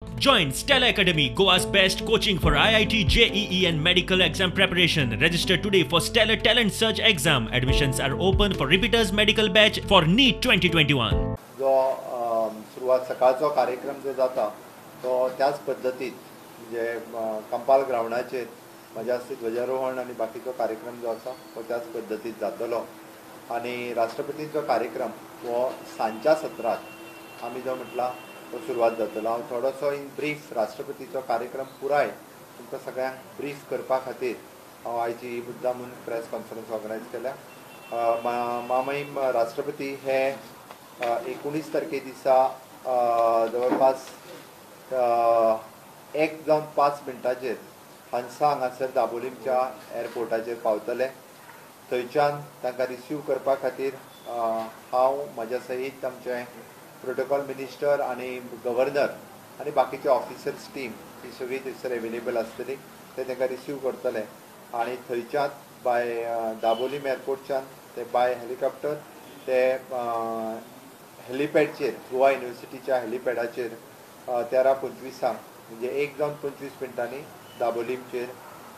Join Stella Academy, Goa's best coaching for IIT, JEE and medical exam preparation. Register today for Stellar Talent Search exam. Admissions are open for repeaters medical batch for NEET 2021. जो सुरवात सकाळचो कार्यक्रम जो जाता तो त्याच पद्दतीत म्हणजे कंपाल ग्रावंडाचेर म्हज्या हस्ते ध्वजारोहण आनी बाकीचो कार्यक्रम जो आसा तो त्याच पद्दतीत जातलो आनी राष्ट्रपतींचो कार्यक्रम हो सांजच्या सत्रांत आमी जो म्हटला तो सुरवात जातलो. हांव थोडोसो इन ब्रीफ राष्ट्रपतीचो कार्यक्रम पुराय तुमकां सगळ्यांक ब्रीफ करपा खातीर हांव आयची ही मुद्दाम म्हूण प्रेस कॉन्फरन्स ऑर्गनायज केल्या. मामहीम राष्ट्रपती हे 19 तारखे दिसा जवळपास 1:05 हंसा हांगासर दाबोलीमच्या एअरपोर्टाचेर पावतले. थंयच्यान तांकां रिसीव करपा खातीर हांव म्हज्या सहीत आमचे प्रोटोकॉल मिनिस्टर आनी गव्हर्नर आनी बाकीचे ऑफिसर्स टीम ही सगळी थंयसर एवेलेबल आसतली. ते तांकां रिसीव करतले आनी थंयच्यान बाय दाबोलीम एअरपोर्टच्यान ते बाय हेलिकॉप्टर ते हेलिपॅडचेर गोवा युनिवर्सिटीच्या हेलिपॅडाचेर 13:25 म्हणजे 1:25 दाबोलीमचेर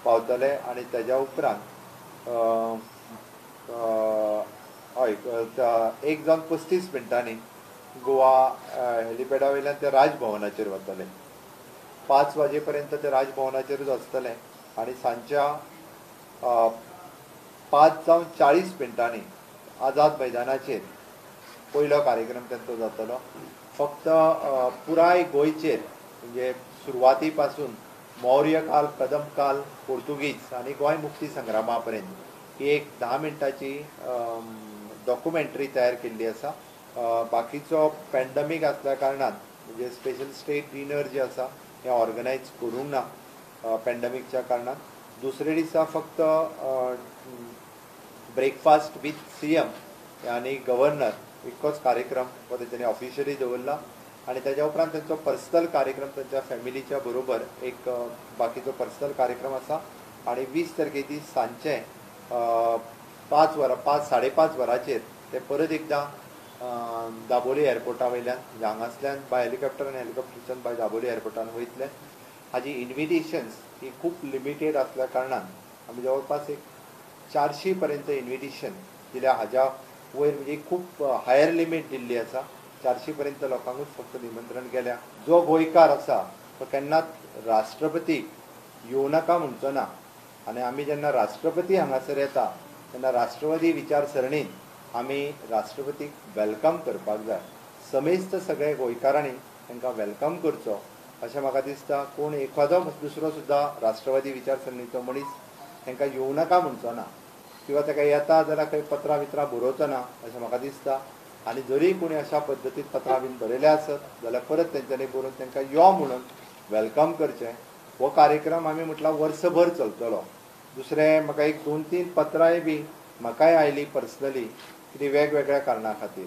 पावतले आनी ताज्या उपरांत हय 1:35 गोवा हेलिपॅडा वयल्यान ते राजभवनाचेर वतले. 5 वाजे पर्यंत ते राजभवनाचेरूच आसतले आनी सांजच्या 5:40 आझाद मैदानाचेर पयलो कार्यक्रम तांचो जातलो. फक्त पुराय गोंयचेर म्हणजे सुरवाती पासून मौर्य काल, कदम काल, पोर्तुगीज आनी गोंय मुक्ती संग्रामा पर्यंत ही एक 10 मिनटाची डॉक्युमेंटरी तयार केल्ली आसा. बाकीचो पॅन्डमीक आसल्या कारणान म्हणजे स्पेशल स्टेट डिनर जे आसा हें ऑर्गनायज करूंक ना पॅन्डमीकच्या कारणान. दुसरे दिसा फक्त ब्रेकफास्ट विथ सीएम आनी गव्हर्नर इतकोच कार्यक्रम हो तेंच्यांनी ऑफिशियली दवरला आनी ताज्या उपरांत तेंचो पर्सनल कार्यक्रम तांच्या फॅमिलीच्या बरोबर एक बाकीचो पर्सनल कार्यक्रम आसा. आनी 20 तारखे दीस सांजचे 5 साडे 5 वरांचेर ते परत एकदां दाबोली एअरपोर्टा वयल्यान म्हणजे हांगासल्यान बाय हेलिकॉप्टर आनी हेलिकॉप्टरच्यान बाय दाबोली एअरपोर्टान वयतले. हाजी इन्विटेशन्स ही खूब लिमिटेड आसल्या कारणान आमी जवळपास एक 400 पर्यंत इन्विटेशन दिल्या. हाज्या वयर म्हणजे खूब हायर लिमीट दिल्ली आसा. 400 पर्यंत लोकांकूच फक्त निमंत्रण केल्या. जो गोंयकार आसा तो केन्नाच राष्ट्रपतीक येवं नाका म्हणचो ना आनी आमी जेन्ना राष्ट्रपती हांगासर येता तेन्ना राष्ट्रवादी विचारसरणीन आमी राष्ट्रपतीक welcome करपाक जाय. समेस्त सगळे गोंयकारांनी तांकां welcome करचो अशें म्हाका दिसता. कोण एखादो दुसरो सुद्दां राष्ट्रवादी विचारसरणीचो मनीस तांकां येवं नाका म्हणचो ना किंवा ताका येता जाल्यार खंय पत्रां बित्रां बरोवचो ना अशें म्हाका दिसता. आनी जरी कोणी अशा पद्दतीन पत्रां बीन बरयलें आसत जाल्यार परत तेंच्यांनी बरोवन तांकां यो म्हणून welcome करचें. हो कार्यक्रम आमी म्हटल्यार वर्सभर चलतलो. दुसरें म्हाका एक 2-3 पत्रांय बी म्हाकाय आयली पर्सनली कितें वेगवेगळ्या कारणां खातीर.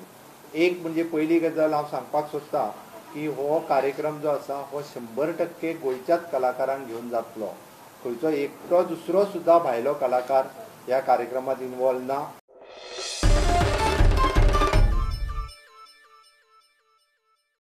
एक म्हणजे पयली गजाल हांव सांगपाक सोदता की हो कार्यक्रम जो आसा हो 100% गोंयच्याच कलाकारांक घेवन जातलो. खंयचो एकटो दुसरो सुद्दां भायलो कलाकार ह्या कार्यक्रमात इनवॉल्व ना.